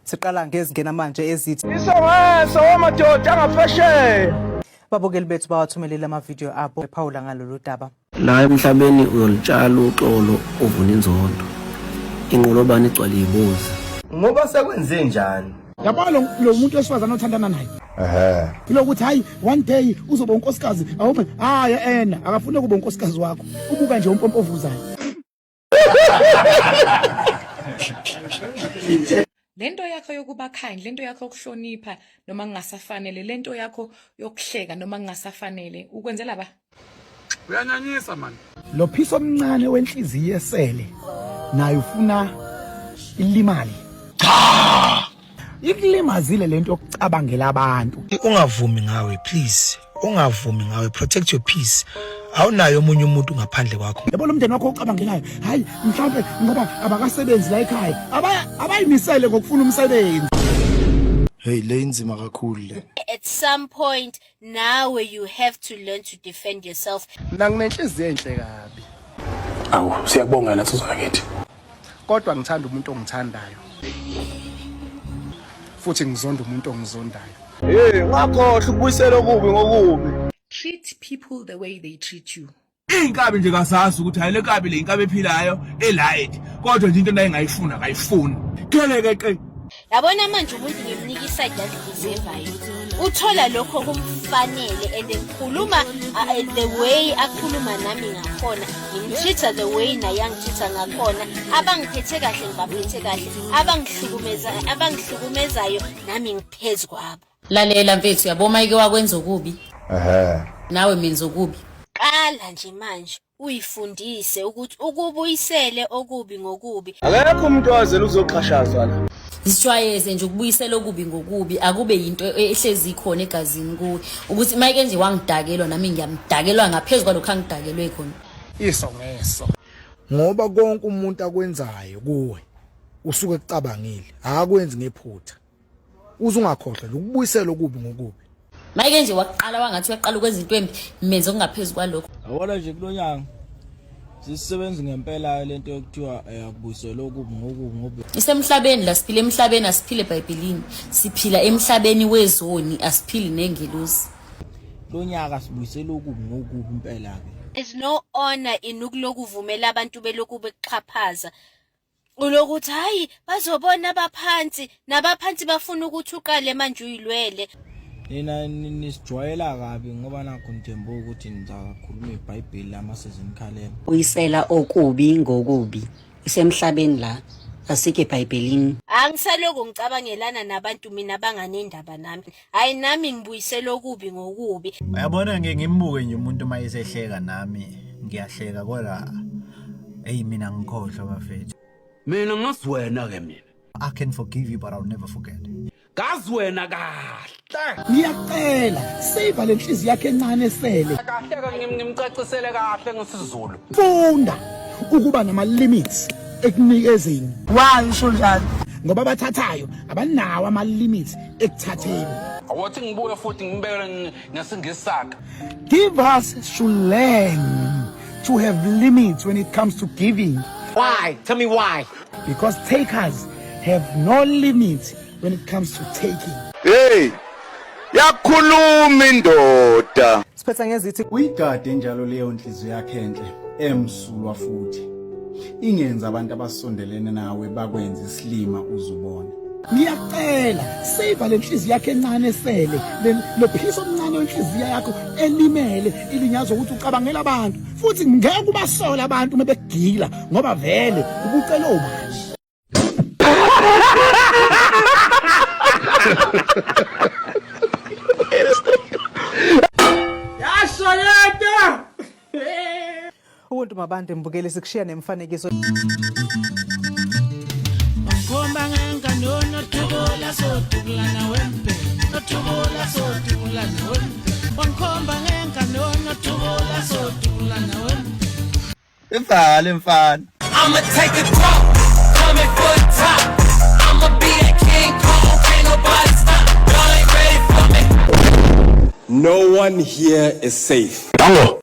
Siqala ngezingena manje ezithi Isongeso wamadoda angaphesheya. Ababukeli bethu bawathumelele amavidiyo abo ephawula ngalolu daba. La emhlabeni uyolitshala uxolo uvuna inzondo. Inqolobane igcwale izibozi. Ngoba sekwenze njani? Yabona lo muntu wesifazane othandana naye. Ehhe. Ilokuthi hayi one day uzoba unkosikazi awume hayi ena akafuni ukuba unkosikazi wakho. Ubuka nje umpompo ovuzayo. Lento yakho yokuba kind, lento yakho yokuhlonipha noma kungasafanele, lento yakho yokuhleka noma kungasafanele, ukwenzela ba? Uyanyanyisa man. Lo phiso omncane wenhliziyo esele naye ufuna ilimali. Cha! Ikulimazile lento yokucabangela abantu. Ungavumi ngawe please. Ungavumi ngawe protect your peace. Awunayo omunye umuntu ngaphandle kwakho. Yabo lo mndeni wakho ocabangelayo, hayi mhlawumbe ngoba abakasebenzi la ekhaya, abayimisele ngokufuna umsebenzi. Hey le inzima kakhulu le. At some point nawe you have to learn to defend yourself. Mina nginenhliziyo enhle kabi. Awu siyakubonga nathi zakithi. Kodwa ngithanda umuntu ongithandayo. Futhi ngizonda umuntu ongizondayo. Hey, ungakhohlwa ukubuyisela okubi ngokubi. Treat people the way they treat you. Inkabi nje kasazi ukuthi hayi le nkabi le inkabi ephilayo elight kodwa nje into enayingayifuna akayifuni. Gelekeqe. Yabona manje umuntu ngimnika iside alideservayo. Uthola lokho kumfanele and ngikhuluma the way akhuluma nami ngakhona. Ngimtreat the way naye angitreat ngakhona. Abangiphethe kahle ngibaphethe kahle. Abangihlukumeza abangihlukumezayo nami ngiphezu kwabo. Lalela mfethu yabo uma ike wakwenza okubi. Ehhe. Nawe menza okubi. Qala nje manje uyifundise ukuthi ukubuyisele okubi ngokubi. Akekho umuntu owazela uzoxhashazwa la. Zijwayeze nje ukubuyisela okubi ngokubi akube yinto ehlezi ikhona egazini kuwe ukuthi uma ike nje wangidakelwa nami ngiyamdakelwa ngaphezu kwalokho angidakelwe khona. Iso ngeso. Ngoba konke umuntu akwenzayo kuwe usuke ekucabangile, akakwenzi ngephutha. Uze ungakhohlwa nje ukubuyisela okubi ngokubi. Mayike nje waqala wangathi uyaqala ukwenza into embi menze okungaphezu kwalokho. Yabona nje kulonyaka sisebenza ngempela lento yokuthiwa akubuyiselwe okubi ngokubi ngoba Isemhlabeni la siphila emhlabeni asiphile eBhayibhelini. Siphila emhlabeni wezoni asiphili nengelosi. Lonyaka sibuyisela okubi ngokubi impela ke. There's no honor in ukulokuvumela abantu belokhu bekuxhaphaza. Ulokuthi hayi bazobona abaphansi nabaphansi bafuna ukuthi uqale manje uyilwele. Nina nisijwayela kabi ngoba nakho nithemba ukuthi nizakhuluma iBhayibheli lama sezinikhalela. Buyisela okubi ngokubi. Isemhlabeni la asikho eBhayibhelini. Angisalokhu ngicabangelana nabantu mina banganendaba nami. Hayi nami ngibuyisela okubi ngokubi. Uyabona ngeke ngimbuke nje umuntu uma esehleka nami ngiyahleka kodwa hey mina ngikhohlwa bafethu. Mina ngazi wena ke mina. I can forgive you but I'll never forget. Ngazi wena kahle. Ngiyacela save le nhliziyo yakhe encane esele. Kahle ke ngimcacisele kahle ngesiZulu. Funda ukuba nama limits ekunikezeni. Why usho njalo? Ngoba abathathayo abanawo ama limits ekuthatheni. Awothi ngibuye futhi ngibekele ngesingisi sakhe. Give us should learn to have limits when it comes to giving. Why? Tell me why. Because takers have no limits when it comes to taking. Hey! Yakhuluma indoda. Siphetha ngezithi Uyigade njalo leyo nhliziyo yakhe enhle emsulwa futhi ingenza abantu abasondelene nawe bakwenze isilima uzubona. Ngiyacela save le nhliziyo yakhe encane esele lo phiso omncane wenhliziyo yakho elimele ilinyazwa ukuthi ucabangela abantu futhi ngeke ubasola abantu uma bekugila ngoba vele ubucela obani. Yasho yedwa. Ubuntu mabande mbukeli sikushiya nemfanekiso. Ngikhomba ngenkanono dubula sodubulana wempe dubula sodubulana wempe wangikhomba ngenkanono dubula sodubulana wempe Ivale mfana. I'ma take a drop, coming for the top. I'ma be that King Kong, can't nobody stop. Y'all ain't ready for me. No one here is safe. Dango.